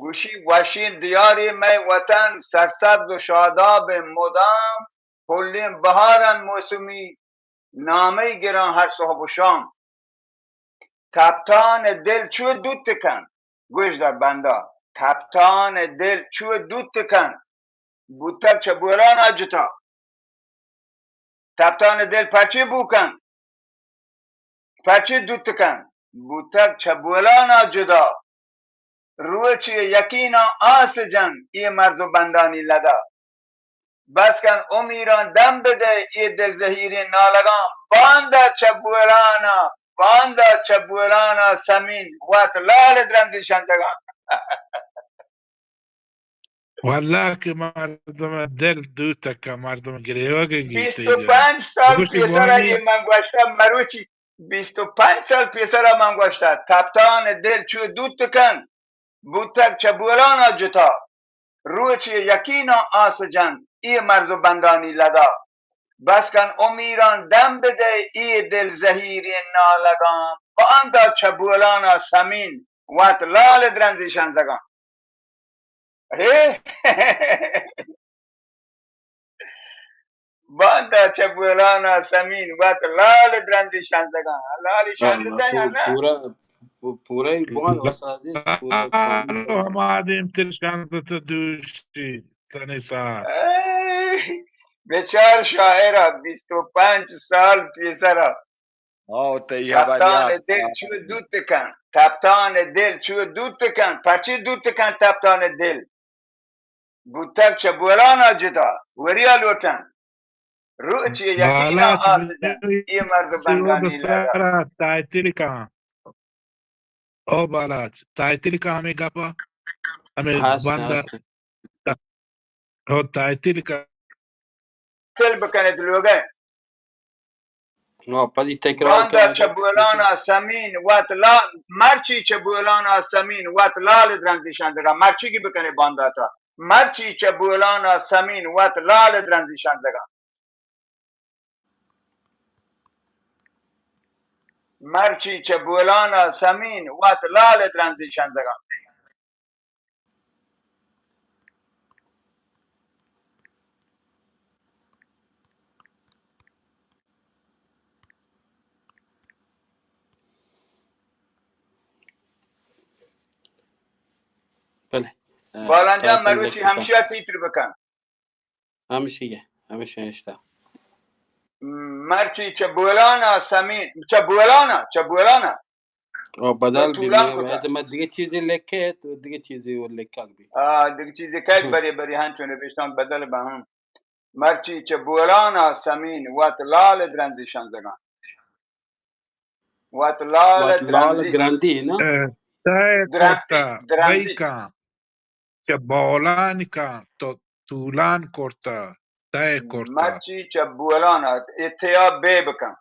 گوشی وشیں دیارے مئے وطن، سرسبز و شاداب مدام، پلیں بہارن موسمی، نامئی گراں ہر صحب و شام۔ تپتان دل چو دوت کن، گوش دار بندا، تپتان دل چو دوت کن، بوتگ چہ بولانا جتا۔ تپتان دل پرچے بو کن، پرچے دوت کن، بوتگ چہ بولانا جدا۔ روچے یقیناں آس جن، اے مرد و بندانی لدا۔ بس کن امیراں دم بدئے، اے دل زہیریں نالگاں۔ باندا چہ بولانا، باندا چہ بولانا سمین، وت لال درنزی شنزگاں۔ واللہ کہ مردم دل دوتکا، مردم گریوگ گیت۔ بیست و پنچ سال پیسرا اے من گوشتا، مروچی بیست و پنچ سال پیسرا من گوشتا، تپتان دل چو دوت کن، بوتگ چہ بولانا جتا۔ روچے یقیناں آس جن، اے مرد و بندانی لدا۔ بس کن امیراں دم بدئے، اے دل زہیریں نالگاں۔ باندا چہ بولانا سمین، وت لال درنزی شنزگاں۔ اڑے باندا چہ بولانا سمین، وت لال درنزی شنزگاں۔ لال شنزتا یا نہ؟ پورا، پورا ہی بان استاد جی، پورا بان۔ ہما دیم تر شنزتا دوشی تنی ساعت۔ اے، بچار شاعرا، بیست و پنچ سال پیسرا۔ او تئی ہبر تپتان یات دل چو دوت کن، تپتان دل چو دوت کن، پرچی دوت کن تپتان دل؟ بوتگ چہ بولانا جتا، وریا لوٹن۔ روچے یقینا بالاچ آس جن، اے مرد بندانی لدا۔ تائتل کن۔ او بالاچ، تائتل کن ہمیں گپا، ہمیں ہست، بندہ۔ ہست۔ او تائتل کن۔ تل بکنت لوگئے۔ نو، پدی تکرار باندا چہ بولانا سمین وت لا-، مرچی چہ بولانا سمین وت لال درنزی شنزگاں۔ مرچی کی بکنے باندا تا۔ مرچی چہ بولانا سمین وت لال درنزی شنزگاں۔ مرچی چہ بولانا سمین وت لال درنزی شنزگاں۔ بلے۔ بالاچ جان، مروچی ہمشیا تیتر بکن۔ ہمشی ہے، ہمشی اشتا۔ مرچی چہ بولانا سمین، چہ بولانا، چہ بولانا۔ او بدل بی، تولان میں، کتا۔ میں، میں دیگه چیزی لکھے تو دیگه چیزی وہ لکھا بی۔ آ، دیگه چیزی کہت ہم۔ بری بری ہن چون نبشتان بدل بہ ہم۔ مرچی چہ بولانا سمین وت لال درنزی شنزگاں۔ وت لال وت لال درنزی۔ درندی نا؟ اے، تئے درنزی، کرتا، درنزی۔ بئی کن۔ چہ بولان کن تو تولان کرتا، تئے کرتا۔ مرچی چہ بولانا اتیا بے بکن۔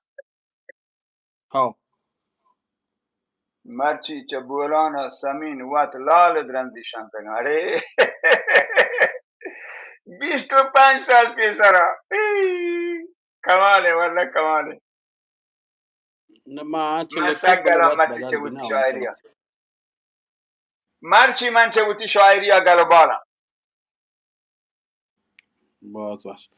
ہاں۔ مرچی چہ بولانا سمین وت لال درندی شنزگاں۔ اڑے بیست و پنچ سال پیسرا۔ کمال ہے، واللہ کمال ہے۔ نہ، ما آنچو من لکھت سک بلے گلاں وت مرچی بدل چہ بی وتی نا، شاعری ءَ۔ مرچی من چہ وتی شاعری ءَ گل و بالاں۔ باز وش۔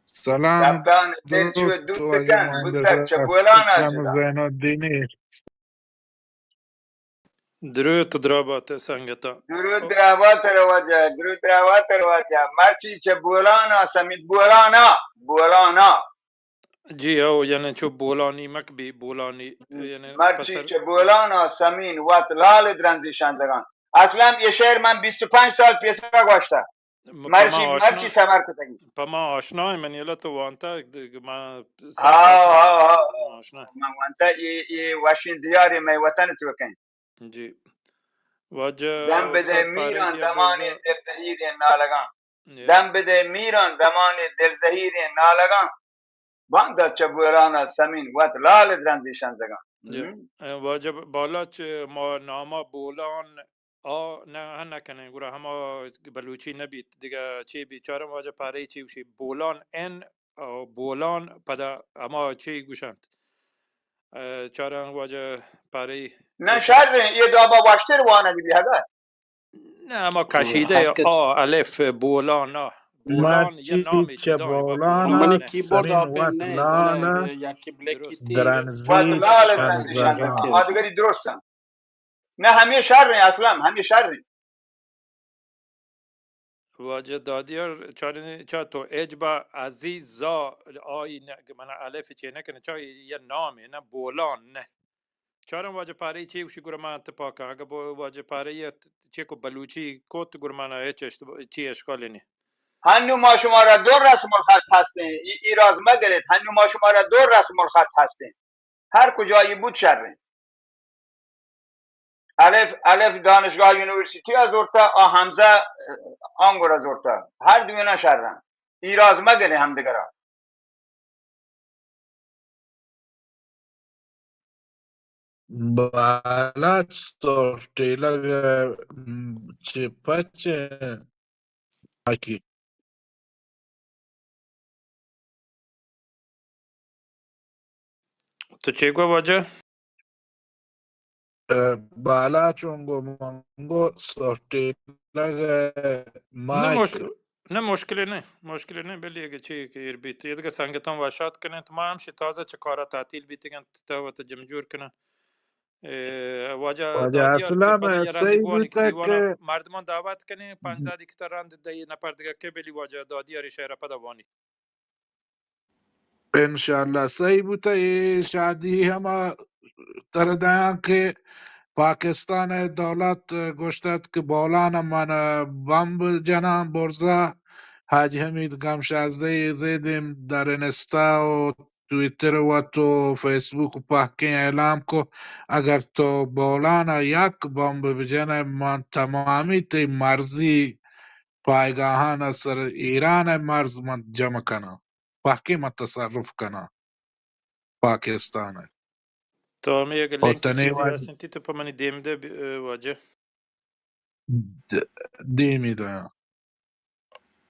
سلام، کپتان دل چو درود دوت تو کن، عزیزان، بوتگ چہ بولانا جدا۔ زین الدینی۔ دروت درابات سنگتاں۔ دروت درابات رواجہ، دروت درابات رواجہ۔ مرچی چہ بولانا سمیت، بولانا، بولانا۔ جی ہو، یعنی چو بولانی مک بی، بولانی، یعنی مرچی پسر چہ بولانا سمین وت لال درنزی شنزگاں۔ اصلاً یہ شعر من بیست و پنچ سال پیسرا گوشتا۔ م-، مرچی، پما آشنا، مرچی سمر کتگی۔ پما آشنا ہے منی، اللہ تو وانتا، د-، ما سر ہاں، آشنا، ہاں، ہاں۔ آشنا۔ من وانتا یہ، یہ وشین دیاری میں وطن تو کہیں۔ جی۔ واجہ دم بدے استاد میران پارگی دمانے بز-، دل زہیریں نالگاں۔ جی۔ دم بدے میران دمانے دل زہیریں نالگاں۔ باندا چہ بولانا سمین وت لال درنزی شنزگاں۔ جی۔ ہم۔ واجہ بالاچ ما ناما بولان آ نہ، نہ کنیں، گڑا ہما بلوچی نہ بیت۔ دگہ چی بیت؟ چارم واجہ پارے چی گوشی؟ بولان ان، آ، بولان پدا ہما چی گوشنت؟ اه، چاران واجہ پارے نہ کوتاہ۔ شر ایں، اے دابا واشتر وانگ بیہگا۔ نہ، ہما کشیدہ حق آ الف بولان آ۔ بولان یا مرچی نام چہ جدا ایں، بولان بولان منی نہ۔ کیبورڈ سرین آپین وت نہ لال زاناں۔ یکی بلیکی درنزی وت لال شن درنزی شن ززان۔ آدگری درست ایں۔ نہ، ہمے شر ایں، اصلاً ہمے شر ایں۔ واجہ دادیار چاریں چا تو اجبا عزیزا آئی نہ، من الف چے نہ کنے، چا یا نام ایں، نہ بولان نہ۔ چارم واجہ پارے چے گوشی گڑا من اتفاق آں۔ اگہ بو-، واجہ پارے یا چے کو بلوچی کوت گڑا من ہچ اشت-، چی اشکال نی۔ ہنو ما شمارا دو رسم الخط ہستیں، ای-، ایراز مگریت، ہنو ما شمارا دو رسم الخط ہستیں۔ ہر کجایی بود شر ایں۔ الف، الف دانشگاہ یونیورسٹی ءَ زرتہ، آ ہمزہ آنگور ءَ زرتہ۔ ہر دوئیناں شر ایں۔ ایراز مگنے ہمدگرا۔ بالاچ سوفٹ ٹیلر چہ پچ ایں۔ آکی۔ تو چے گو واجہ؟ ءَ، بالاچ اوں گو منگو سوفٹ ٹیلر نہ مائک۔ مش-، نہ مشکلے نہ، مشکلے نہ، بلے اگہ چے کہ ایر بیت، اے دگہ سنگتاں وشات کنیں، تو ما ہمشی تازہ چہ کارا تعطیل بیتگن، تو وت جم جور کنن۔ اے، واجہ واجہ دادیار اسلم کہ پدا یه رندی صحیح بوانی که بوته دیوانا که مردمان دعوت کنین، پنجاه دقیقه تا رند ده یه نفر دیگه که بلی واجه دادیاری شهر پدا وانی. انشاءالله صحیح بوته. اے شادی ہما تردیاں کہ پاکستان دولت گوشتت کہ بولان من بمب جناں برزا. حاجی حمید گم شازدہ زیدیم در انستا و ٹویٹر وت و فیسبوک پہکیں اعلام کو، اگر تو بولان ءَ یک بمب بجن ئے، من تمامی تئی مرزی پایگاہان ءَ سر ایران ءِ مرز من جمع کناں، پہکیں من تصرف کناں پاکستان ءِ. تو ہمے اگہ او لنک تنے چیزے وان ہستیں تی تو پہ منی دیم دے ب-، واجہ. د-، دیمی دیاں.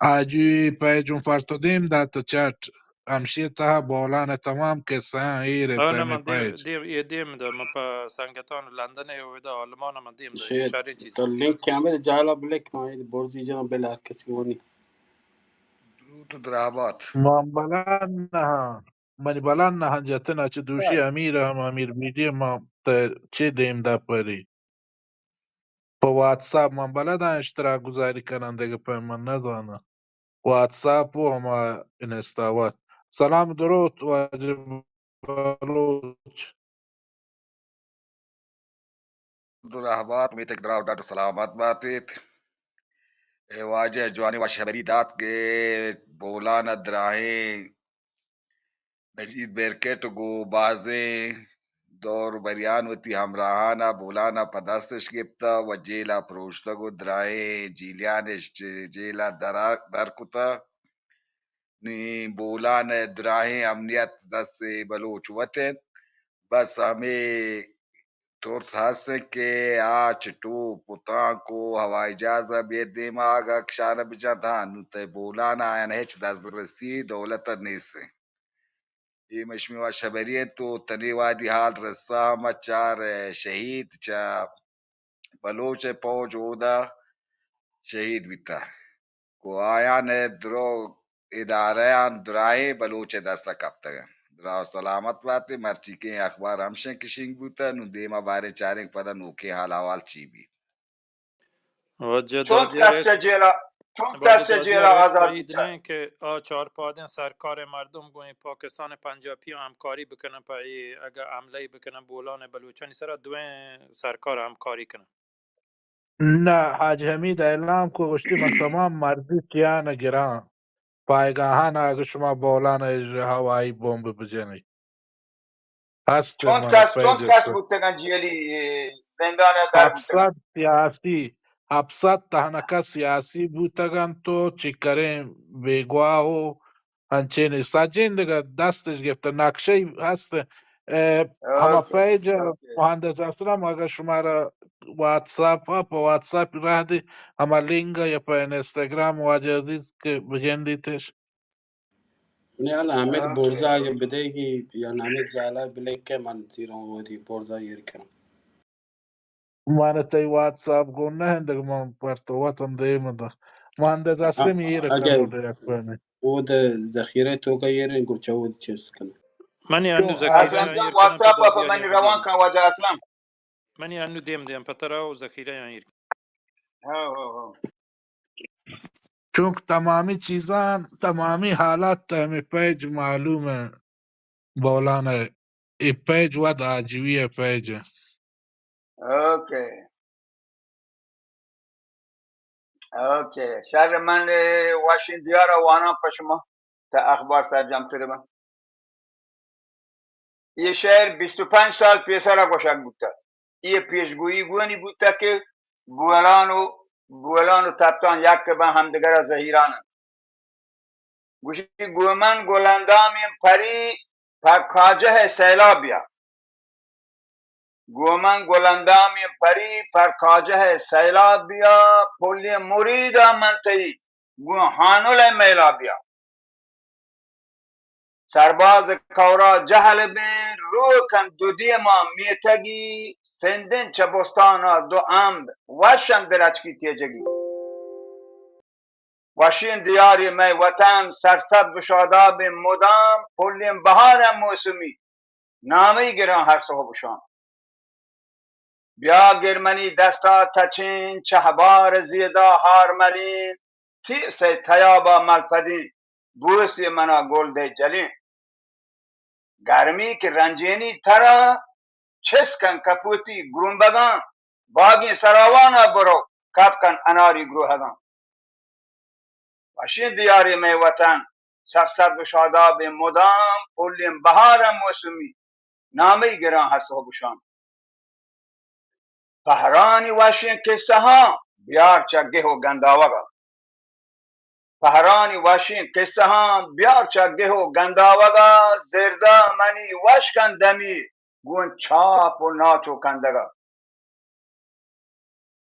آجوئی پیج اوں پر تو دیم دات چٹ. ہمشی تہا بولان ءِ تمام قصہ ایر ات ہمے من them, page. Them, a them the, من پہ سنگتان لندن ءَ اودا آلمان ءَ من دیم دا، شاید شریں چیز. تو لنک کہ ہمے جالا بلک ما اے برزی جناں بل ہر کسی وانی. درود و درہبات. من بلان نہ ہاں. منی بلان نہ ہاں جتنا چہ دوشی امیر ہم امیر میڈیا ما تے چے دیم دا پری. پہ واتساپ من بلداں اشتراک گزاری کناں، دگہ پیم من نزاناں. واتساپ و ہما انستا وت. سلام دروت واجہ بلوچ. درہبات، امیت کہ دراہ ڈاڈ سلامت باتیت. اے واجہ جوانی وش ہبری دات کہ بولان ءَ دراہیں نجیب برکت گوں بازیں دور بریان وتی ہمراہان ءَ بولان ءَ پہ دستش گپتہ و جیل ءَ پروشتگ و دراہیں جیلیانش جیل ءَ در، در کتہ. نی بولان ءِ دراہیں امنیت دست بلوچ وت انت. بس ہمے ترس ہست انت کہ آ چہ ٹوپ و تانک و ہوائی جہاز ءَ بے دیما اگاں کشان ءَ بجنت، ہاں، نوں تئی بولان ءَ آیان ہچ دزرسی دولت ءَ نیست انت. اے مشمی وش ہبری انت و تنی وہدی حال رسا ہم چار شہید چہ بلوچ ءِ پوج اودا شہید بیتہ. گوں آیان ءِ درو ادارہان دراہیں بلوچ ءِ دست ءَ کپتگ انت. دراہ سلامت بات. مرچی کہ اخبار ہمشیں کہ شنگ بوتہ، نوں دیما باریں چاریں کہ پدا نوکیں حال احوال چی بیت. واجہ چنت دادیار کس چہ جیل ءَ، چنت واجہ کس چہ جیل ءَ دادیار آزاد پید بیتہ؟ نہ کہ آ چار پادیں سرکار ءِ مردم گوں پاکستان ءِ پنجابی ہمکاری بکنن، پہ اے اگہ حملہ بکنن بولان ءِ بلوچانی سرا، دوئیں سرکار ہمکاری کنن. نہ، حاج حمید اعلام کو گوشتی من تمام مرزی چیان گراں، پایگاہان اگہ شما بولان ءَ ہوائی بمب بجنی. ہست چنت من کس، چنت پیج کس تو. بوتگن جیلی، اے، زندان ءَ در بوتگن؟ ہپت سد سیاسی، ہپت سد تہنکہ سیاسی بوتگن تو چکریں بیگواہ و انچیں سجیں دگہ دستش گپتہ، نقشہ ہست. اے، ہما اوکے، پیج اوکے. مہندس اسلم اگہ شمارا واتساپ ءَ، پہ واتساپ راہ دی، ہما لنک ءَ یا پہ انسٹاگرام واجہ عزیز کہ بگندیتش. نی، حالا حمید برزا اگہ بدئیگی یا حمید زالہ بلکہ من زیراں وتی برزا ایر کناں. من تئی واتساپ گون نہ اندگ، من پر تو وتم دیم دا. من دز اسلم ایر کناں یک پہمے. او د ذخیرہ توکا ایر گرچہ او چیز کناں. منی انو ذخیرہ ایر کناں، واتساپ پہ منی روان کن واجہ اسلم. منی انو دیم دیم پہ ترا و ذخیرہ آں ایر. ہاں، ہاں، ہاں. چونکہ تمامی چیزاں، تمامی حالات تہ ہمے پیج معلوم ہے، بولان ہے. اے پیج وت آجوی ہے پیج ہے. اوکے. اوکے. شر من، اے، واشین دیارا واناں پہ شما تا اخبار سرجم تر بن. اے شعر بیست و پنچ سال پیسرا گوشگ بوتگ. اے پیشگوئی گونی بوتگ کہ بولان و، بولان و تپتان یک بن، ہمدگرا زہیران انت. گوشی، گوں من گلندامیں پری پہ کاجہ ء سیلاب بیا. گوں من گلندامیں پری پہ کاجہ ء سیلاب بیا، پلیں مریدا من تئی گوں ہانل ء میلا بیا. سرباز کورا جہل بیں، رو کن دو دیما میتگی، سندن چہ بستانا دو امد، وشن درچکی تیجگی. وشیں دیارے مئے وطن، سرسبز و شادابیں مدام، پلیں بہاریں موسمی، نامئی گراں ہر سہب و شام. بیا گر منی دستا تچین، چہبار زیدا ہار ملین، تیس ء تیابا ملپدین، بوسے منا گل دئے جلین. گرمی کہ رنجینی ترا، چست کن کپوتی گرمبگاں، باگیں سراوانا برو، کپ کن اناری گروہگاں. وشیں دیارے مئے وطن، سرسبز و شادابیں مدام، پلیں بہاریں موسمی، نامئی گراں ہر سہب و شام. پہرانی وشیں کسہاں، بیار چہ گہ و گنداوگا. پہرانی وشیں کسہاں، بیار چہ گہ و گنداوگا، زردا منی وش کن دمی، گوں چاپ و ناچ و کندگا.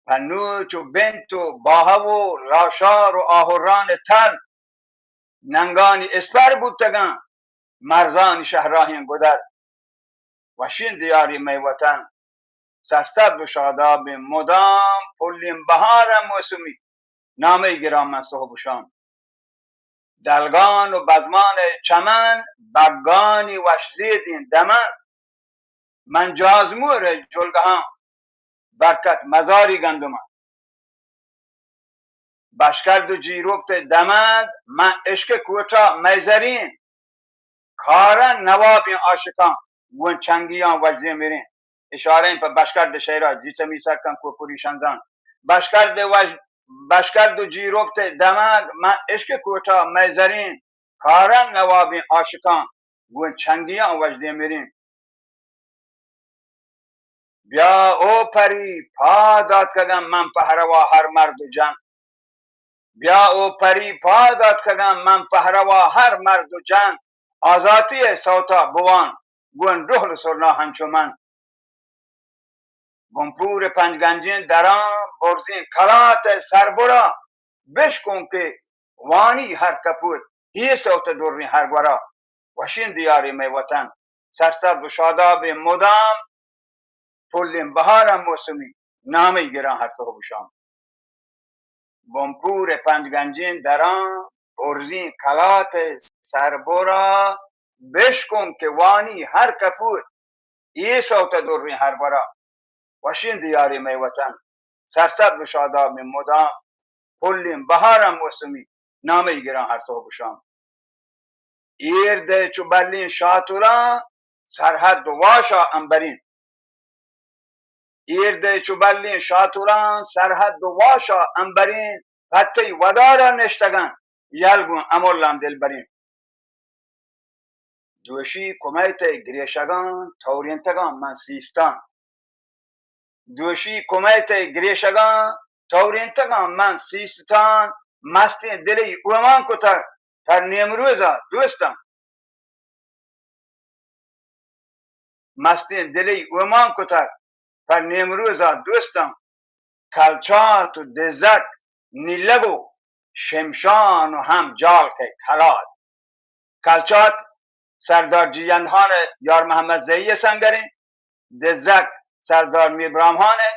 پہ نوچ و بنت و باہو و لاشار و آہران تل، ننگانی اسپر بوتگاں، مرزانی شہراہیں گدر. وشیں دیارے مئے وطن، سرسبز و شادابیں مدام، پلیں بہاریں موسمی، نامئی گراں من سہب و شام. دلگان و بزمان ء چمن، بگانی وش زیدیں دمن، من جازمور ء جلگہاں، برکت مزاری گندمان. بشکرد و جیروپت ء دمگ، من عشق کوٹا مئے زرین، کارن نوابیں عاشقاں، گوں چنگیاں وژدیں مرین. اشارہ ایں پہ بشکرد شعرا، جی چمی سر کن کوکری شنزان. بشکرد وژ، بشکرد و جیروپت دمگ، من عشق کوٹا مئے زرین، کارن نوابیں عاشقاں، گوں چنگیاں وژدیں مرین. بیا او پری، پاد آتکگاں من پہروا ہر مرد و جن. بیا او پری، پاد آتکگاں من پہروا ہر مرد و جن. آزاتی ء سوتا بوان، گون ڈہل سرنا ہنچو من. بنپور پنجگنجیں دراں، برزیں کلات ء سربرا، بشکن کہ وانی ہر کپوت، اے سوت دریں ہر گورا. وشیں دیارے مئے وطن، سرسبز و شادابیں مدام، پلیں بہاریں موسمی، نامئی گراں ہر سہب و شام. بنپور ء پنجگنجیں دراں، برزیں کلات ء سربرا، بشکن کہ وانی ہر کپوت، اے سوت ء دریں ہر گورا. وشیں دیارے مئے وطن، سرسبز و شادابیں مدام، پلیں بہاریں موسمی، نامئی گراں ہر سہب و شام. ایر دئے چو بلیں شاتلاں، سرحد و واشا امبرین. ایر دئے چو بلیں شاتلاں، سرحد و واشا امبرین. پہ تئی ودارا نشتگاں، یل گوں املاں دلبرین. دوشی کمیت ء گریشگاں، تورینتگاں من سیستان. دوشی کمیت ء گریشگاں، تورینتگاں من سیستان. مستیں دلئی اومان کتگ، پر نیمروزا دوستاں. مستیں دلئی اومان کتگ، پر نیمروزا دوستاں. کلچات و دزک، نیلگ و شمشان و ہم جال کئے کلات. کلچات سردار جیئند خان ءِ یار محمد زئی ءِ سنگریں، دزک سردار میر برام خان ءِ،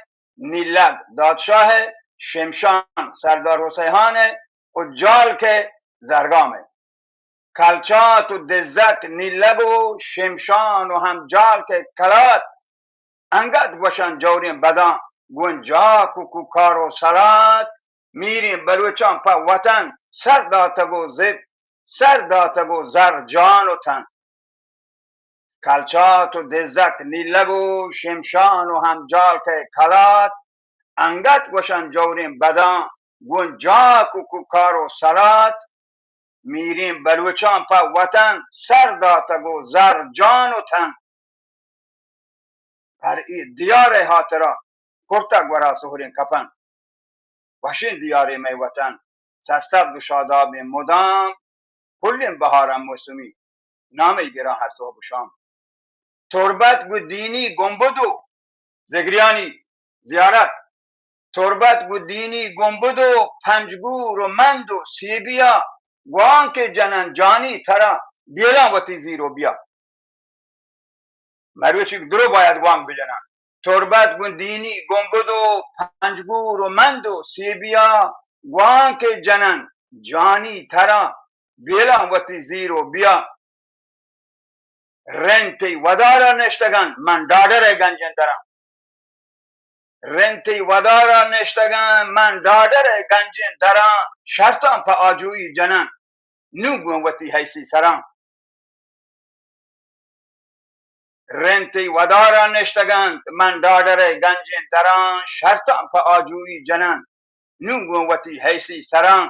نیلگ دادشاہ ءِ، شمشان سردار حسین خان ءِ ءُ جالک ءِ زرگام ءِ۔ کلچات ءُ دزک، نیلگ ءُ شمشان ءُ ہم جالک ءِ کلات، انگت گوشاں جوریں بداں گوں جاک ءُ کوکار ءُ سلات، میریں بلوچاں پہ وطن سر داتگ ءُ زر، سر داتگ ءُ زر جان ءُ تن۔ کلچات ءُ دزک، نیلگ ءُ شمشان ءُ ہم جالک ءِ کلات، انگت گوشاں جوریں بداں گوں جاک ءُ کوکار ءُ سلات، میریں بلوچاں پہ وطن سر داتگ ءُ زر جان ءُ تن۔ ہر اے دیار ءِ ہاترا کرتگ گورا سہریں کپن۔ وشیں دیارے مئے وطن، سرسبز ءُ شادابیں مدام، پلیں بہاراں موسمی، نامئی گراں ہر صحب ءُ شام۔ تربت گوں دینی گنبد ءُ زگریانی زیارت، تربت گوں دینی گنبد ءُ پنجگور ءُ مند ءُ سیبیا، گوانکے جنن جانی ترا، بیلاں وتی زیر ءُ بیا۔ مروچی درو باید گوانک بجنن۔ تربت گوں دینی گنبد ءُ پنجگور ءُ مند ءُ سیبیا، گوانکے جنن جانی ترا، بیلاں وتی زیر ءُ بیا۔ رند تئی ودارا نشتگن، من ڈاڈر ءِ گنجیں دراں۔ رند تئی ودارا نشتگن، من ڈاڈر ءِ گنجیں دراں، شرطاں پہ آجوئی جنن، نوں گوں وتی حیثی سراں۔ رند تئی ودارا نشتگنت، من ڈاڈر ءِ گنجیں دراں، شرطاں پہ آجوئی جنن، نوں گوں وتی حیثی سراں۔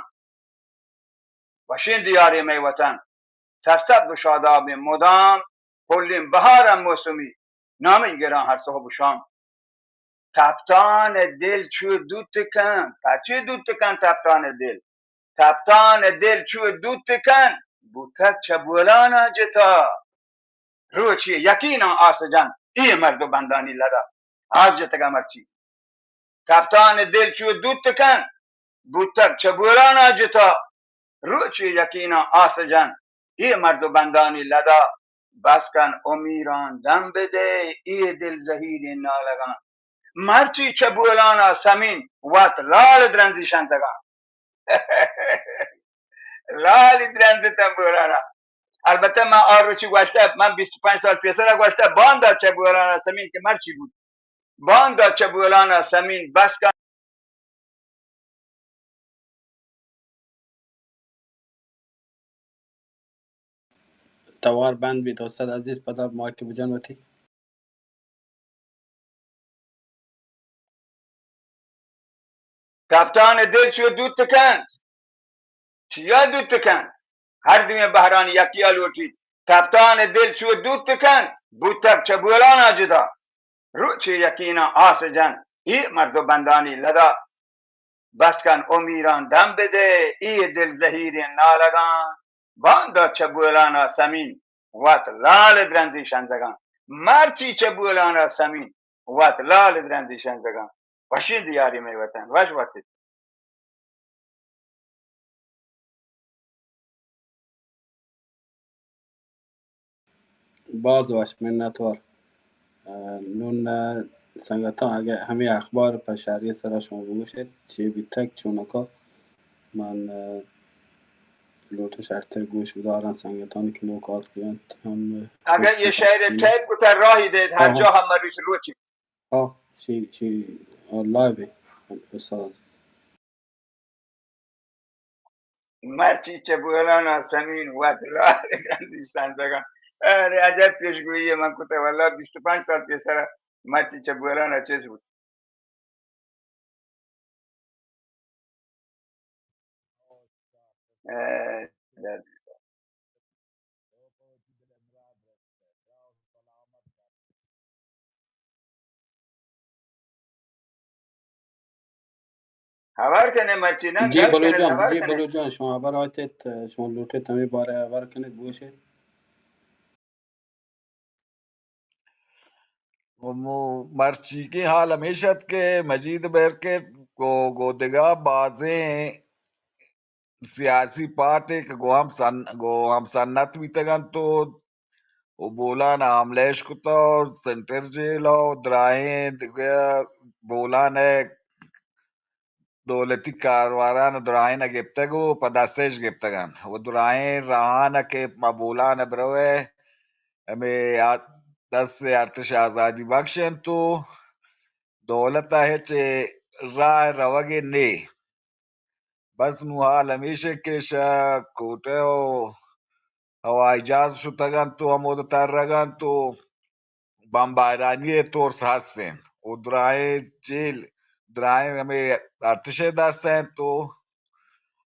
وشیں دیارے مئے وطن، سرسبز ءُ شادابیں مدام، پلیں بہاراں موسمی، نامئی گراں ہر صحب ءُ شام۔ تپتان ءِ دل چو دوت کنت، پرچے دوت کنت تپتان ءِ دل؟ تپتان ءِ دل چو دوت کنت، بوتگ چہ بولانا جتا۔ روچے یقیناں آس جنت، اے مرد ءُ بندانی لدا۔ آس جتگا مرچی۔ تپتان ءِ دل چو دوت کنت، بوتگ چہ بولانا جتا۔ روچے یقیناں آس جنت، اے مرد ءُ بندانی لدا۔ بس کن ءُ میران دم بدئے، اے دل زہیریں نالگاں۔ مرچی چہ بولانا سمین، وت لال درنزی شنزگاں۔ لالی درنزتاں بولانا۔ البتہ من آ روچی گوشتہ، من بیست ءُ پنچ سال پیسرا گوشتہ، باندا چہ بولانا سمین کہ مرچی بوت۔ باندا چہ بولانا سمین بس کن۔ توار بند بیت، استاد عزیز، پدا مایک بجن وتی۔ تپتان ءِ دل چو دوت کنت، چیا دوت کنت؟ ہر دوئیں بہرانی یکیا لوٹیت۔ تپتان ءِ دل چو دوت کنت، بوتگ چہ بولانا جدا۔ روچے یقیناں آس جنت، اے مرد ءُ بندانی لدا۔ بس کن ءُ میران دم بدئے، اے دل زہیریں نالگاں۔ باندا چہ بولانا سمین، وت لال درنزی شنزگاں۔ مرچی چہ بولانا سمین، وت لال درنزی شنزگاں۔ وشیں دیارے مئے وطن، وش وقت۔ باز وش، منتوار۔ اه، نون، اه، سنگتاں، اگہ ہمے اخبار پہ شری سرا شما بگوشیت، چے بیتگ، چونکا من، اه، لوٹش اشتر گوش بداراں، سنگتانی کہ نوک آتکگ انت ہم۔ اگہ اے شعر ٹائپ کتا راہی دئیت، ہر جا ہم مروچ روچی۔ ہاں، شی، شی، لائیو ایں، استاد۔ مرچی چہ بولانا سمین، وت لال درنزی شنزگاں۔ ارے عجب پیشگوئی من کتا، واللہ بیست ءُ پنچ سال پیسرا مرچی چہ بولانا چیز بوت۔ اے، ہبر کنے مرچی نا، جی گل کنے، بلوچ جان، ہبر جی کنے۔ بلوچ جان، شما ہبر آتیت، شما لوٹیت ہمے بارے ہبر کنیت، بگوشیت۔ مو-، مرچیگیں حال ہمیش ات کہ مجید بیرکٹ گو، گو دگہ بازیں سیاسی پارٹی کہ گوں ہم سن-، گوں ہم سنت بیتگ انت و، و بولان ء حملہ اش کتہ و سنٹر جیل و دراہیں دگہ بولان ء دولتی کارواران دراہیں ء گپتگ و پہ دست اش گپتگ انت و دراہیں راہان ء کہ ما بولان ء بروئے ہمے آ-، دست ارتش آزادی بخش انت و دولت ء ہچ راہ روگے نے۔ بس نوں حال ہمیش انت کہ شہ کوٹہ و ہوائی جہاز شتگ انت و ہمود ترگ انت و بمبارانی ء ترس ہست انت و دراہیں جیل، دراہیں ہمے ارتش ء دست انت و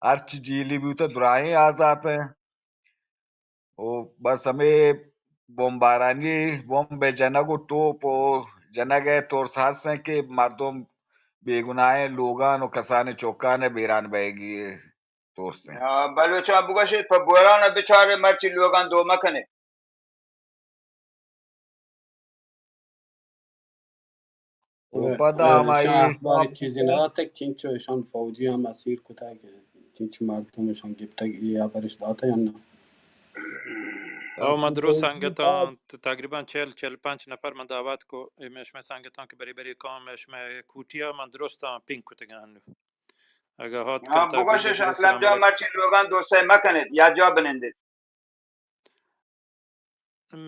ہرچی جیلی بوتہ دراہیں آزات انت۔ و بس ہمے بمبارانی، بمب ء جنگ و ٹوپ و جنگ ء ترس ہست انت کہ مردم بیگناہیں لوگان و کسانیں چکان ء بیران بئیگی ترس انت۔ آ، بلوچاں بگوشیت، پہ بوران ء بچارے، مرچی لوگان دو مکنے۔ و پدا ہمائی اخبار چیزی نہ داتگ، چنچو اشان فوجی ہم اسیر کتگ، چنچو مردم اشان گپتگ، اے ہبرش داتگ یا نہ؟ او من درست سنگتاں، ت-، تقریباً چہل، چہل پنچ نفر من دعوت کو، اے مئے شمئے سنگتاں کہ برے برے کام مئے شمئے کوٹیا من درستاں پنگ کتگ انو۔ اگہ ہات ہاں، کنت بگوش بگندیت، اشان درست اسلام جان، مرچی لوگان دوستے مکنیت یا جا بنندیت۔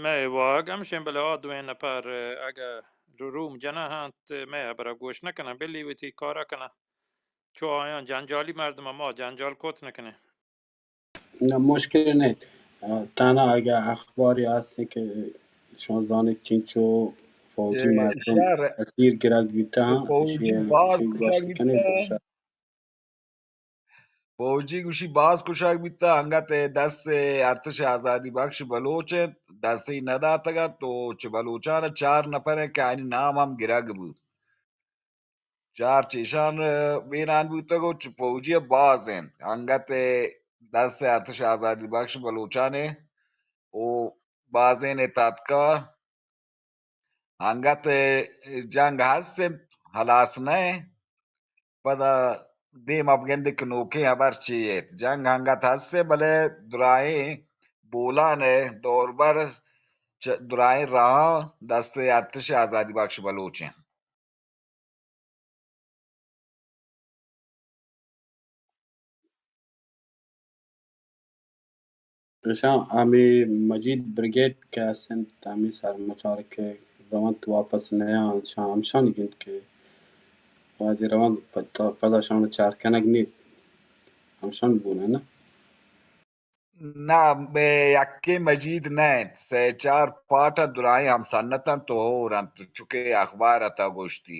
مئے واہگ ہمشیں، بلے آ دوئیں نپر اگہ رو-، روم جنہ انت، مئے ہبرا گوش نہ کناں، بلی وتی کارا کناں۔ چو آیاں جنجالی مردم، ما جنجال کت نہ کنیں۔ نہ، مشکل نہ انت۔ تہنا اگہ اخباری ہست کہ شما زانیت چنچو فوجی مردم اسیر گرگ بیتہ، فوجی باز کشگ بیتہ۔ فوجی گوشی باز کشگ بیتہ، انگت ء دست ارتش آزادی بخش بلوچ انت، دستی نداتگ ات و چہ بلوچان ء چار نفر ء کہ آیانی نام ہم گرگ بوت۔ چار چیشان بیران بوتگ و چہ فوجی ء باز انت، انگت ء دست ارتش آزادی بخش بلوچان ء و بازین ء تاتکا انگت جنگ ہست انت، ہلاس نہ انت۔ پدا دیم ء بگندے کہ نوکیں ہبر چی ایت۔ جنگ انگت ہست انت، بلے دراہیں بولان ء دوربر چ-، دراہیں راہاں دست ارتش آزادی بخش بلوچ انت۔ اشاں ہمے مجید بریگیڈ کہ ہست انت، ہمے سرمچار کہ رونت واپس نیاں، اشاں ہمشانی گند کہ وہدے رونت پدا، پدا اشاں چار کنگ نیت، ہمشان بونا نا؟ نہ، بے یکیں مجید نہ انت، سئے چار پارٹ انت، دراہیں ہم سنت انت و ہور انت، چونکہ اخبار ء تہ گوشتی،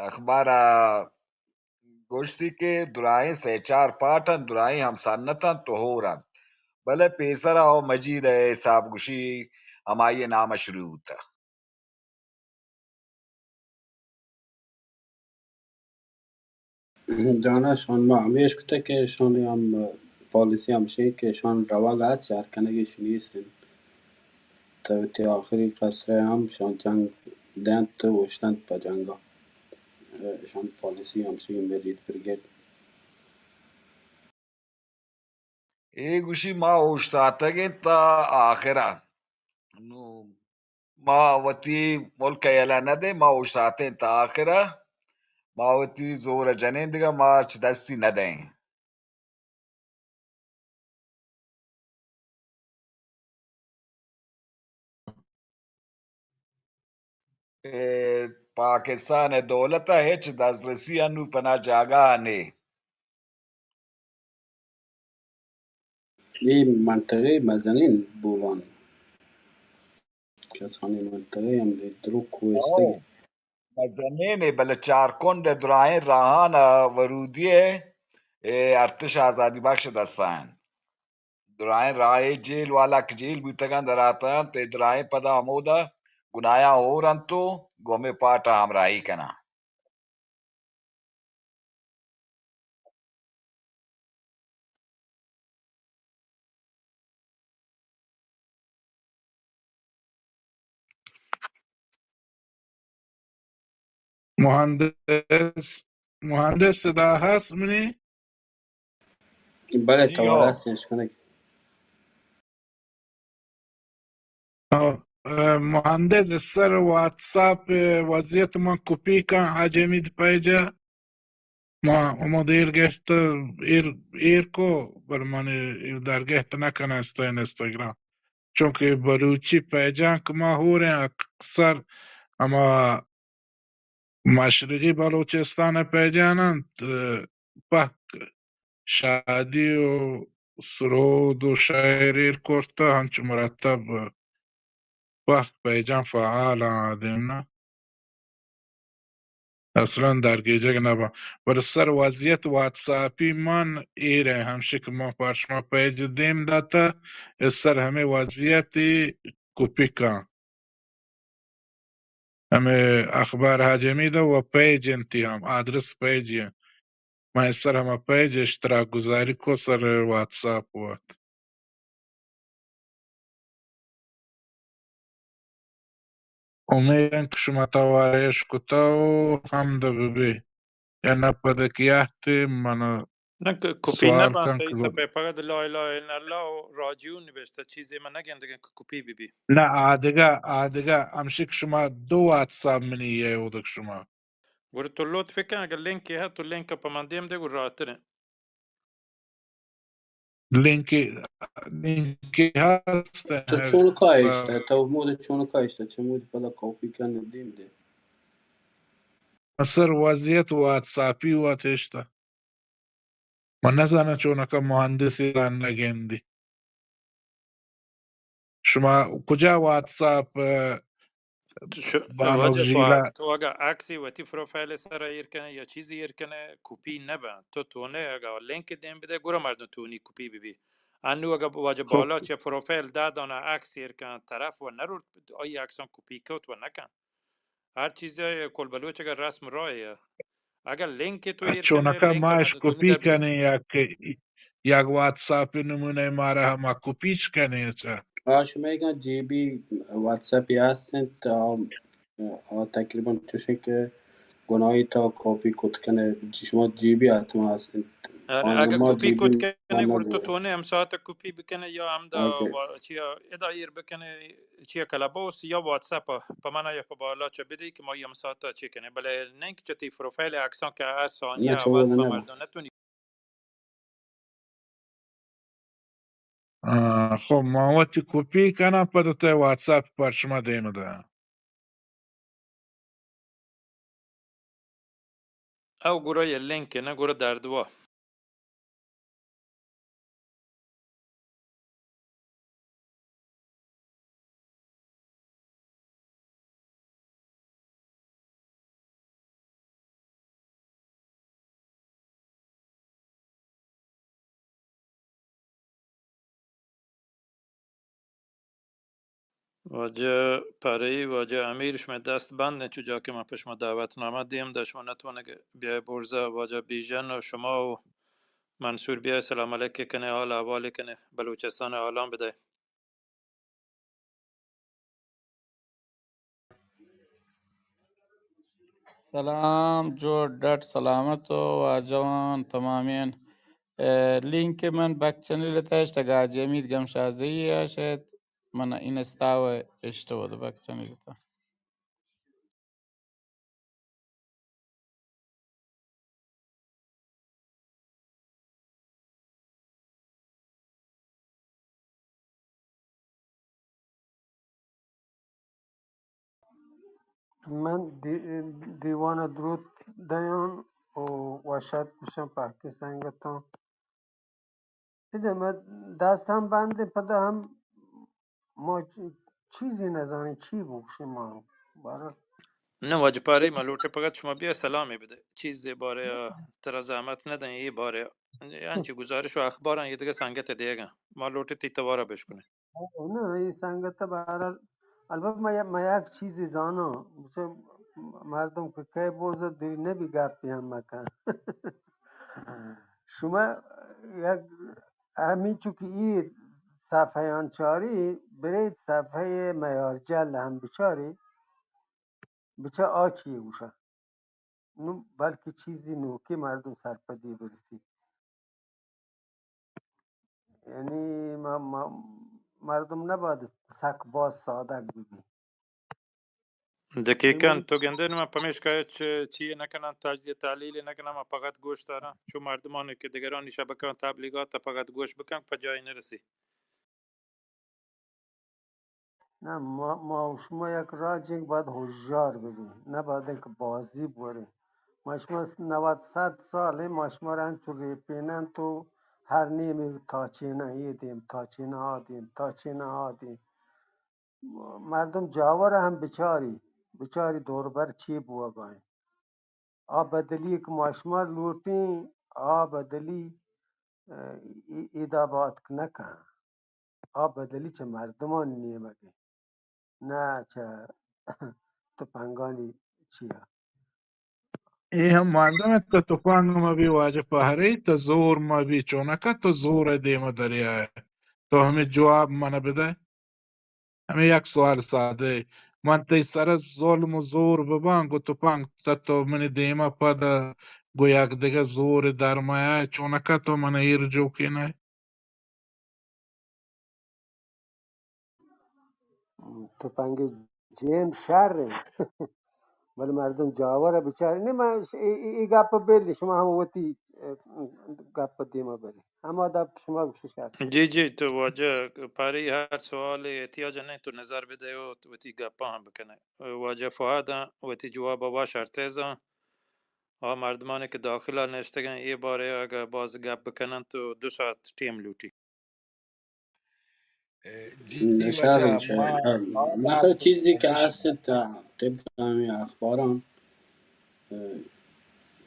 اخبار ء گوشتی کہ دراہیں سئے چار پارٹ انت، دراہیں ہم سنت انت و ہور انت، بلے پیسر ء او مجید ء حساب گوشی ہمائی ء نام ء شروع بوتہ۔ جانا شان ما ہمیش کتگ کہ شان ہم پالیسی ہمشیں کہ شان روگ ء چار کنگ اش نیست انت۔ تو وتی آخری قصرہ ہم شان جنگ دینت و اوشتنت پہ جنگ ء۔ شان پالیسی ہمشیں مجید بریگیڈ۔ اے گوشی ما اوشتاتگیں تا آخرا۔ نو ما وتی ملک ء یلہ نہ دیں، ما اوشتاتیں تا آخرا۔ ما وتی زور ء جنیں دگہ ما چہ دستی نہ دئیں۔ اے پاکستان ء دولت ء ہچ دزرسی انو پنا جاگہ ء نے۔ اے منطقہ مزنیں بولان، کسانیں منطقہ ہم دروک کوہستگیں۔ مزنیں ء بلے چارکنڈ ء دراہیں راہان ء ورودی ء اے ارتش آزادی بخش دستا انت۔ دراہیں راہ ء جیل والا کہ جیل بوتگاں دراتاں، تے دراہیں پدا ہمودا گناہاں ہور انت و گوں ہمے پارٹ ء ہمراہی کناں۔ مہندس، مہندس صدا ہست منی؟ بلے، جی، توار ہو۔ ہست اش کنگ۔ او، اه، مہندس، سر واتساپ وضعیت من کپی کن، حاجی حمید پیج ءَ۔ ما ہما دیر گشت، ایر، ایر کو، بل من ایر در گشت نہ کناں استا انستاگرام۔ چونکہ بلوچی پیجاں کہ ما ہوریں اکثر ہما مشرقی بلوچستان ءِ پیجان انت، پہک شادی و سرود و شئیر ایر کرتہ، ہنچو مرتب پہک پیجان فعال آں آ دیم نا۔ اصلاً درگیجگ نہ باں۔ بلے سر وضعیت واتساپی من ایر ءَ ہمشی کہ من پہ شما پیج دیم داتہ، اے سر ہمے وضعیت کپی کن۔ ہمے اخبار حاجی حمید ءَ و پیج انتی ہم، آدرس پیج انت۔ من سر ہما پیج اشتراک گزاری کو سر واتساپ وت۔ امیداں کہ شما توار اش کتہ و ہمدا بہ بی۔ یا نہ پدا کہ اہتے من نہ، ک-، کپی نہ سوال بنت، کن کہ ایسا گو-، پہ فقط لا الہ الا اللہ و راجعون نبشتہ، چیزے من نگندگاں کہ کپی بہ بی۔ نہ، آدگہ، آدگہ، ہمشی کہ شما دو واتساپ منی یے اودک شما۔ گڑا تو لطف کن، اگر لنک ہے تو لنک پہ من دیم دے، گڑا راحتر ہیں۔ لنک، لنک ہست تو ہر چون کایشتہ؟ تو مود چون کایشتہ؟ چمود پدا کاپی کن دیم دے۔ سر وضعیت واتساپی وت اشتہ۔ من نزاناں چونکا مہندسی را نگندی۔ شما کجا واتساپ، اه، تو ش-، بانک واجہ ژیلا؟ سوال، تو اگا عکسی وتی پروفائل سر ایر کنے یا چیزی ایر کنے، کپی نبن۔ تو تونے اگا لنک دیم بدے، گڑا مردم تونی کپی ببی۔ انو اگا واجہ خب۔ بالا چہ پروفائل دہ دانہ عکس ایر کن، طرف و نرو آئی عکسان کپی کت و نکن۔ ہر چیزے کل بلوچ اگر رسم راہے۔ اگا لنک تو ایر کنے، چونکا لنک ما اش مردم تونی کپی دبی۔ کنے، یک، یک واتساپ نمونہ مارا ہما کپیچ کنے، اچھا۔ آ، شما اگاں جی بی واتساپ ہست انت، آ، آ، تقریباً چوشیں کہ گناہی تا کاپی کت کنے، جی، شما جی بی حتما ہست انت۔ آ، آ، اگا ما کپی جی بی کت کنے، ما گڑا تو نہ تونے ہم ساعت کپی بکنے یا ہم دا اوکے۔ وا-، چیا ادا ایر بکنے، چیا کلب ہاؤس یا واتساپ، پہ منا یا پہ بالا چہ بدے کہ ما ہم ساعت چی کنے، بلے نہ کہ چہ تی پروفائل عکساں کہ آ ثانیہ نہ، چو عوض نہ پہ نہ۔ مردم نہ تونی۔ آ، خب، ما وتی کپی کناں، پدا تئی واتساپ پر شما دیم داں۔ او گڑا یہ لنک نہ، گڑا دردوا۔ واجہ پرئی، واجہ امیر، شمئے دست بند انت، چو جا کہ من پہ شما دعوت نامہ دیم داں، شما نتوانگ بیائے برزا، واجہ بیژن و شما و منصور بیائے سلام علیک کنے، حال احوال کنے، بلوچستان حالان بدئے۔ سلام، جوڑ ڈٹ سلامت و واجوان تمامین۔ اے، لینک من بک چنل تشت، اگا حاجی حمید گمشازئی اشت، من انستا و اشت و بک چنل تا۔ من دی-، دیوان ءَ دروت دیان و وشات گوشاں پاکی سنگتاں۔ ادا ما دست ہم بندیں، پدا ہم ما چ-، چیزی نزانیں، چی بگوشیں ما۔ بہرحال۔ نہ، واجہ پارے، ما لوٹے پگت شما بیا سلامے بدے۔ چیزے بارے آ ترا زحمت نہ دیں، اے بارے آ انچی گزارش و اخباراں یہ دگہ سنگت دیگا۔ ما لوٹے تی توارا بشکنے۔ نہ، اے سنگت بہرحال، البت ما، ما یک چیزی زاناں، گوشے مردم کہ کئے برز دری نبی گپی ہم مکن۔ شما یک ہمینچو کہ اے صفحہ آن چاری، برید صفحہ میارجل ہم بچاری، بچا آ چی گوشا۔ نو بلکہ چیزی نوکی مردم سرپدی برسی۔ یعنی ما، ما، مردم نباید سک باز سادگ ببی. دقیقاً، تو گندے نہ، من پمیشکا ہچ چیے نہ کناں، تجزیہ تحلیل نہ کناں، من فقط گوش داراں. چو مردمانی کہ دگرانی شبکہ تبلیغات فقط گوش بکن، پہ جای نرسی. نہ، ما، ما و شما یک راجے باید ہوشیار ببیں، نہ باید کہ بازی بوریں. ما شما نود صد سال، ما شما را انچو ریپینن تو ہر نیمے تاچیناں، اے دیم تاچیناں، آ دیم تاچیناں، آ دیم. مردم جاور ہم بچاری، بچاری دوربر چی بوگا ایں. آ بدلی کہ ما شما لوٹیں، آ بدلی، اه، ای-، ایدا بات نہ کن. آ بدلی چہ مردمان نیمگ ایں، نہ چہ تپنگانی چیا. اے ہم مردم ات، تو تپنگ مہ بی واجہ پہرے، تو زور مہ بی، چونکا تو زور ء دیم ء دریا ء. تو ہمے جواب من ء بدئے. ہمے یک سوال سادہ ء. من تئی سر ء ظلم و زور بباں، گوں تپنگ، تو، تو منی دیم ء پد ء گوں یک دگہ زور ء در میائے، چونکا تو من ء ایر جوکین ئے؟ تپنگ جند شر انت. بلے مردم جاور ء بچار. نی، من ش-، ای، ای، ای گپ ء بل، شما ہم وتی، اه، گپ ء دیما برے. ہما دپ شما گوشی شر. جی، جی، تو واجہ پاری ہر سوال احتیاج نہیں، تو نظر بدے و وتی گپاں ہم بکنے. واجہ فہد ہم وتی جواب ء وش ارتیزاں. آ مردمانی کہ داخل ء نشتگن، اے بارے اگہ باز گپ بکنن تو دو ساعت ٹیم لوٹی. جی، نشار واجہ، انت، ما، ما، نخیر، چیزی کہ ہست انت، طبق ہمیں اخباران، اه،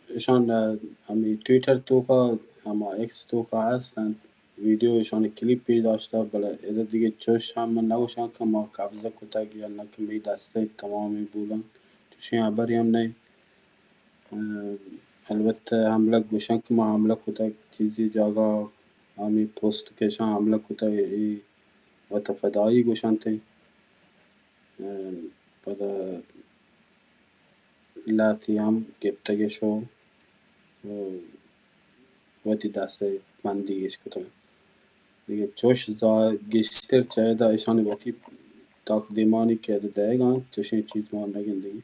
اشان، اه، ہمیں ٹویٹر توکا، ہما ایکس توکا ہست انت، ویڈیو اشان کلیپ پیش داشتہ، بلے ادا دیگہ چوش ہم من نگوشاں کہ ما قبضہ کتگ یا نہ کہ مئی دستے تمامی بولان، چوشیں خبری ہم نہیں. اه، البتہ حملہ گوشاں کہ ما حملہ کتگ، چیزی جاگہ ہمیں پوسٹ کشاں حملہ کتگ، ای وت فدائی گوشنت. اه، پدا لہتی ہم گپتگش و وتی دست بندیگش کتگ. دگہ چوش زا-، گیشتر چہ ادا اشانی وتی تاکدیمانی کہ ادا دئیگ انت، چوشیں چیز ما نہ گندگی.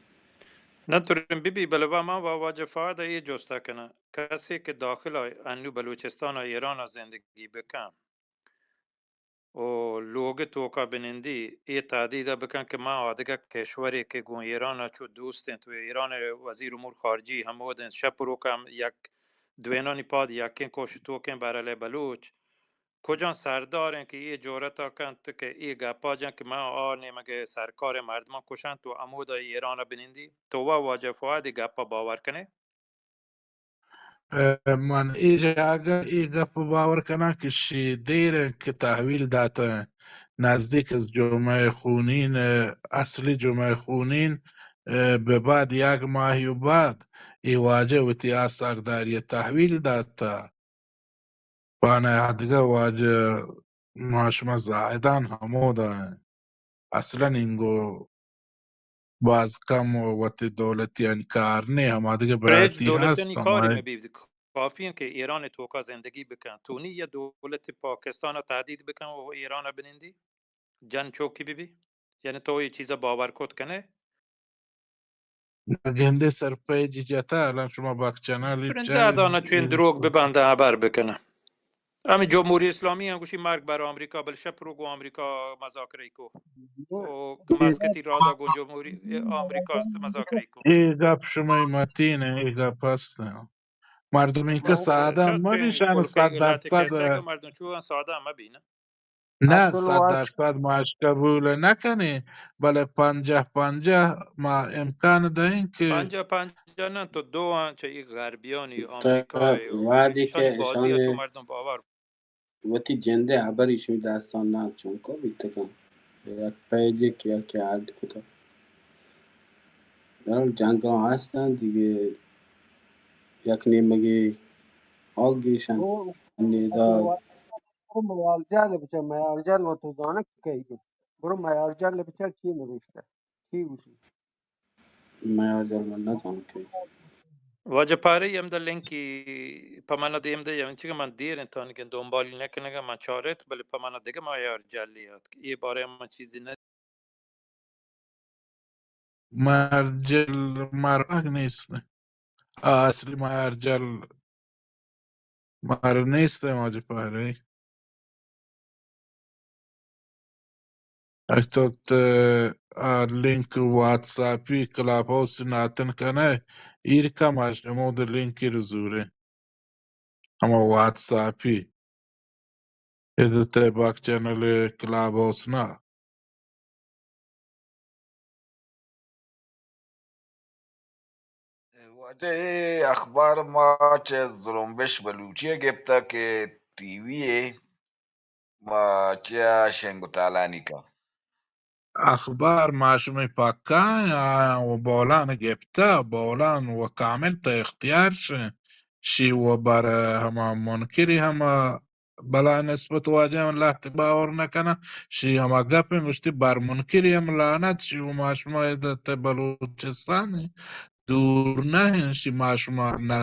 نہ ترین بہ بی، بلے وا ما وا-، واجہ فہد ء اے جست ء کناں، کسے کہ داخل ء انو بلوچستان ء ایران ء زندگی بکن و لوگ ء توکا بنندی، اے تہدید ء بکن کہ ما آدگہ کشورے کہ گوں ایران ء چو دوست انت و ایران ء وزیر امور خارجی ہمود انت، شپ روک ہم یک دوینانی پاد یکیں کوش توکیں بہرحال بلوچ کجام سردار انت کہ اے جرأت ء کنت کہ اے گپ ء جنت کہ من آ نیمگ ء سرکار ء مردماں کشنت و ہمودا ایران ء بنندی؟ تو وا واجہ فؤاد اے گپ ء باور کن ئے؟ ء من اے جاگہ اے گپ ء باور کناں کہ شی دیر انت کہ تحویل داتہ، نزدیک از جمعہ خونین ء، اصلی جمعہ خونین ء، بہ بعد یک ماہی و بعد اے واجہ وتی آ سرداری ء تحویل داتہ. پانہ آدگہ واجہ ما شما زاہدان ہمودا ایں. اصلاً اینگو باز کم و وتی دولتیانی کار نے، ہما دگہ پریچ براتی دولتانی ہست، کاری ہمائی مبی، کافی انت کہ ایران توکا زندگی بکن. تو نی یا دولت پاکستان تہدید بکن و ایران بنندی، جن چوکی ببی؟ یعنی تو اے چیزا باور کت کنے؟ گندے سرپیجی جتا، الان شما بک چنل، پرنده چنل، دانا چوین دروگ ببنده، خبر بکنه. ہمیں جمہوری اسلامی ہم گوشی مرگ بر آمریکا، بل شپ رو گو آمریکا مذاکرہ کو. او مسکتی رادا گو جمہوری آمریکا مذاکرہ کو. اے گپ شمئے متین ایں، اے گپ ہست ایں. مردم اینکہ سادہ مبی، شان صد درصد. مردم چو سادہ مبی نا. نہ، صد درصد ما اش قبول نہ کنیں، بلے پنجاہ پنجاہ ما امکان دئیں کہ پنجاہ پنجاہ نہ، تو دو آں چہ ای غربیانی، آمریکا، وہدی کہ ایشانی بازی ء چو مردم باور. وتی جندے ہبری شمی دستان نہ چونکو بیتگاں. یک پیجے کہ یکے اڈ کتگ. بہرحال جنگاں ہستاں دگہ، یک نیمگے آگ گیشن. او، نیدا. برو میار جان بچار، میار جان و تو زانگ کئی گو. برو میار جان بچار چی نوشتہ، چی گوشی؟ میار جان من نزانگ کئی. واجہ پارے ہمدا لنکی پہ من دیم دے، یعنی چی کہ من دیر انت تانکہ دنبالی نہ کنگا، من چارت، بلے پہ من دگہ میار جلی آتک۔ اے بارے من چیزی نہ مرجل مرگ نیست۔ آ، اصلی مرجل مر نیست، واجہ پارے۔ اگہ تو ت-، آ، لنک واتساپی کلاب ہاؤس ناتن کنئے، ایر کم اش ہمود لنکی رو زورے۔ ہما واتساپی۔ ادا تئی باک چینل کلاب ہاؤس نا۔ واجہ، اے اخبار ما چہ زرمبش بلوچی ء گپتہ کہ ٹی وی ء ما چہ شنگ و تالانی کا۔ اخبار ما شمئے پکا آیاں و بولان گپتہ، بولان و کامل تہ اختیار شہ، شی و بر ہما منکری ہما بلا نسبت واجہ ہم لہتے باور نہ کناں۔ شی ہما گپ انت، گوشتی بر منکری ہم لعنت، شی و ما شما ادا تہ بلوچستان انت، دور نہ انت، شی ما شما نہ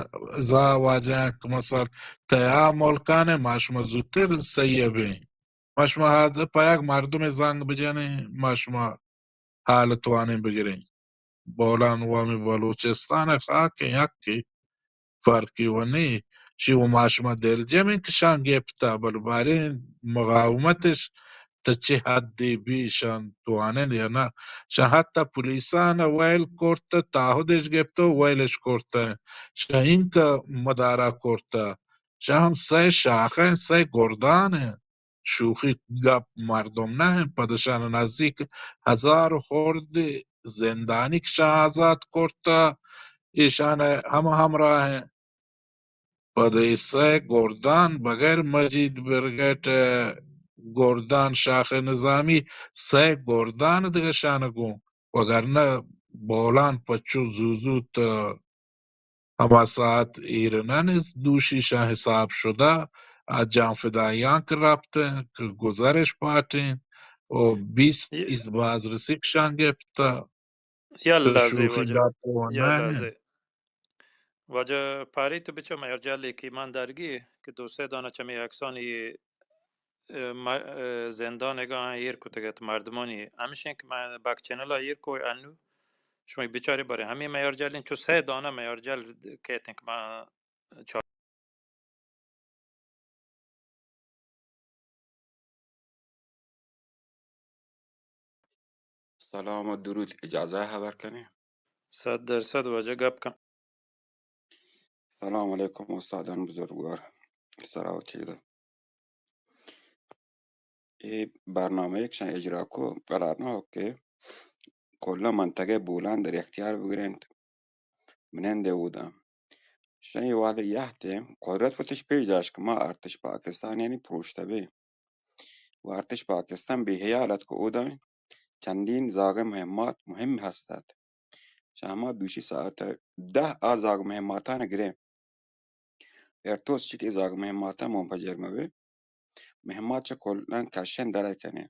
زا واجہ انت کہ مثال تہ آ ملکان انت، ما شما زوتر سہی بیں۔ ما شما حاضر پہ یک مردمے زنگ بجنیں، ما شما حال توانیں بگریں۔ بولان و ہمے بلوچستان ء خاک ء یکے، فرقی و نی۔ شی و ما شما دلجمیں کہ شان گپتا، بل باریں مقاومتش تا چہ حدے بی، شان توانن یا نہ۔ شان حتی پولیسان ء ویل کرتا، تعہدش گپتا و ویلش کرتا۔ شان اینکہ مدارا کرتا۔ شان ہم سئے شاخیں، سئے گردان ہیں۔ شوخی گپ مردم نہ انت۔ پد اشان نزیک ہزار خردے زندانی کہ شان آزات کرتہ، ایشان ہم ہمراہ انت۔ پد اے سئے گردان بغیر مجید برگیٹ گردان شاخ نظامی سئے گردان دگہ شان گوں، وگرنہ بولان پچو زوزوت ہما ساعت ایرنان دوشی شان حساب شدہ، آ جان فداییان کہ رپتن کہ گزرش پاٹین و بیست ی-، ایز بازرسی کہ شان گپتہ۔ یلا تو زی شوخی واجہ۔ گپ و یلا نہ زی۔ واجہ پاری تو بچو میار جلی کہ من درگی کہ دو سه دانہ چمی عکسانی اه، م-، اه، زندانگاں ایر کتگ ات مردمانی۔ ہمشیں کہ من بک چینل ء ایر کو انو شما بچارے بارے ہمیں میارجلیں چو سہ دانہ میارجل کہتیں کہ من چار سلام و درود، اجازہ ہے خبر کنیں؟ صد درصد واجہ گپ کن۔ سلام علیکم استادان بزرگوار، سرا و چیدہ۔ اے برنامہ یک شان اجرا کو قرار نہ ہو کہ کلا منطقہ بولان در اختیار بگرینت۔ منندے اودا۔ شان اے وہد یہتے قدرت وتش پیش داشت کہ ما ارتش پاکستان یعنی پروشتہ بے۔ و ارتش پاکستان بے حیال ات کہ اودا چندین زاگہ مہمات مہم ہست ات۔ چہ ہما دوشی ساعت دہ آ زاگ مہماتان گرے۔ ارتوس چی کہ زاگ مہماتان منفجر مبے۔ مہمات چہ کلن کشن درہ کنے۔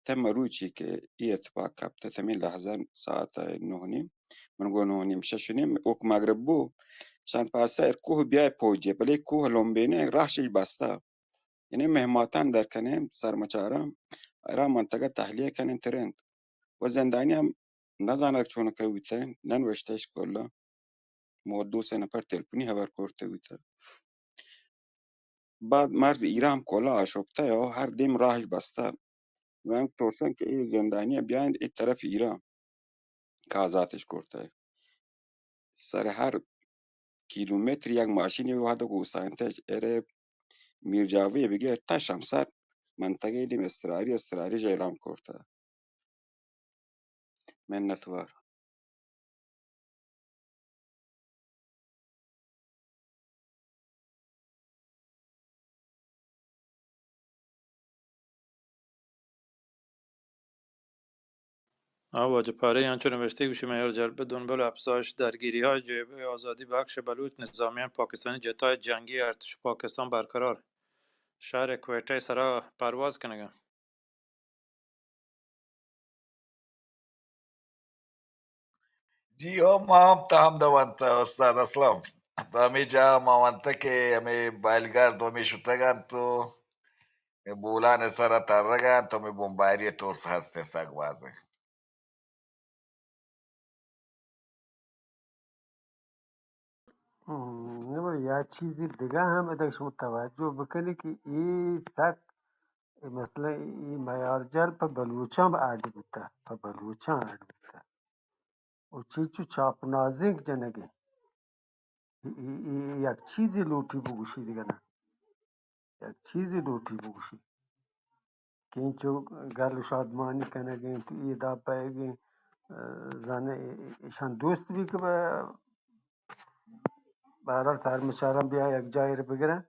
تہ مروچی کہ ای اتفاق کپتہ، تمی لحظہ ساعت نہ نیم، من گو نہ نیم، شش نیم، اوک مغرب بو، شان پاسہ کوہ بیائے پوجے، بلے کوہ لمبینے راہ شش بستہ۔ یعنی مہماتان در کنیں، سرمچاراں را منطقہ تحلیہ کنیں ترند۔ و زندانی ہم نزانگ چون کہ بوتہ، ننوشتہ اش کلا۔ مو دو سے نفر تلفنی خبر کرتے بوتہ۔ بعد مرز ایران کلا آشوبتہ و ہر دیم راہش بستہ۔ من ترسن کہ اے زندانی بیائند اے طرف ایران۔ کہ آزاتش کرتہ۔ سر ہر کیلومتر یک ماشینے وہد گوسائنتش ارے میر جاوے بگیر تا شمسر منطقہ دیم اضطراری، اضطراری اعلان کرتہ۔ منتوار۔ آ واجہ پارے انچو نوشتگ، گوشی میار جلب دنبال افزایش درگیری‌های جبههٔ آزادی بخش بلوچ نظامیان پاکستانی جتای جنگی ارتش پاکستان برقرار، شهر کوئٹه سرا پرواز کنگا۔ جی ہو، ما ہم تہمد ونتہ استاد اسلم۔ تو ہمے جاہ ما ونتہ کہ ہمے بائلگار دومی شتگ انت و اے بولان سرا ترگ انت و ہمے بمباری ترس ہست سک بازیں۔ ہم، نبا، یا چیزی دگہ ہم ادا شما توجہ بکنی کہ اے سک، اے مثلاً اے میارجل پہ بلوچاں اڈ بوتہ، پہ بلوچاں اڈ بوتہ۔ و چینچو چاپ نازینک جنگیں۔ اے، اے، اے یک چیزی لوٹی بگوشی دگہ نہ۔ یک چیزی لوٹی بگوشی۔ کہ اینچو گل و شادمانی کنگیں، تو عیدا پئیگیں، ء، زانے ایشان دوست بی کہ بہ، بہرحال سرمچاراں بیا یک جاہے بگرن۔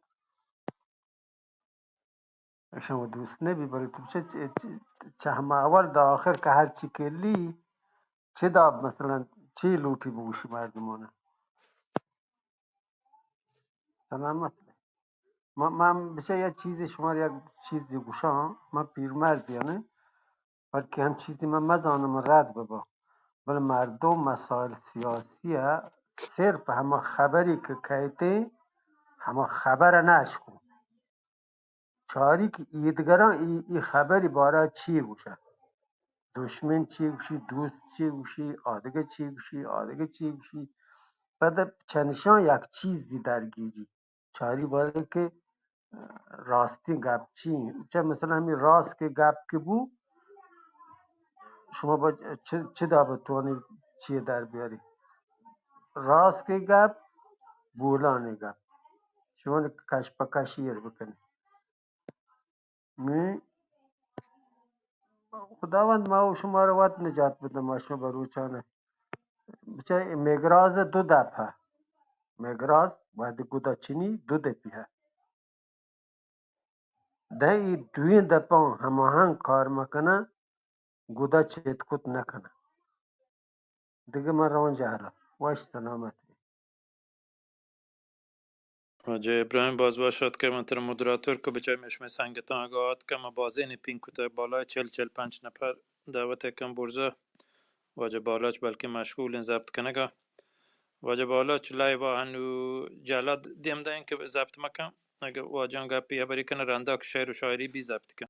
ایشان و دوست نہ بی، بلے تو چہ، چہ، چہ، چہ ہما اول دا آخر کہ ہر چی کلی، چہ دا مثلاً چی لوٹی بگوشی مردمانا؟ سلامت بی۔ من، من بچہ یک چیزی شمارا یک چیزی گوشاں، من پیرمردی آں، بلکہ ہم چیزی من مزانم رد ببا، بلے مردم مسائل سیاسی ء صرف ہما خبری کہ کئیتیں، ہما خبر ء نہ اشکن۔ چاری کہ ایدگراں ای، ای خبری بارہ چی گوشن۔ دشمن چی گوشی، دوست چی گوشی، آدگہ چی گوشی، آدگہ چی گوشی۔ پدا چنشان یک چیزی درگیجی۔ چاری بارے کہ راستیں گپ چی انت۔ چہ مثلاً ہمے راست کہ گپ کہ بو، شما با چ-، چدا بتوانی چی در بیاری؟ راست کہ گپ، بولان گپ۔ شما کش پہ کشی ایر بکنی۔ نی خداوند ما و شما را وت نجات بدہ، ما شما بلوچان ء۔ بچہ اے مگراز ء دو دپ ء۔ مگراز وہدے گدا چنی دو دپی ء۔ داں اے دوئیں دپاں ہماہنگ کار مکناں، گدا چت کت نکناں۔ دگہ من رواں جہلا۔ وش سلامت بی۔ واجہ ابراہیم، باز وش اتکئے، من ترا مودراتور کو، بچار مئے شمئے سنگتاں اگاں آتکن، ما بازینے پینگ کتگ، بالای چل چل پنچ نفر دعوت کن برزا۔ واجہ بالاچ بلکہ مشغول انت ضبط کنگا۔ واجہ بالاچ لائیوا ہنو جہلا دیم دئیں کہ ضبط مکن، اگہ واجہاں گپی ہبری کن رندا کہ شعر و شاعری بی ضبط کن۔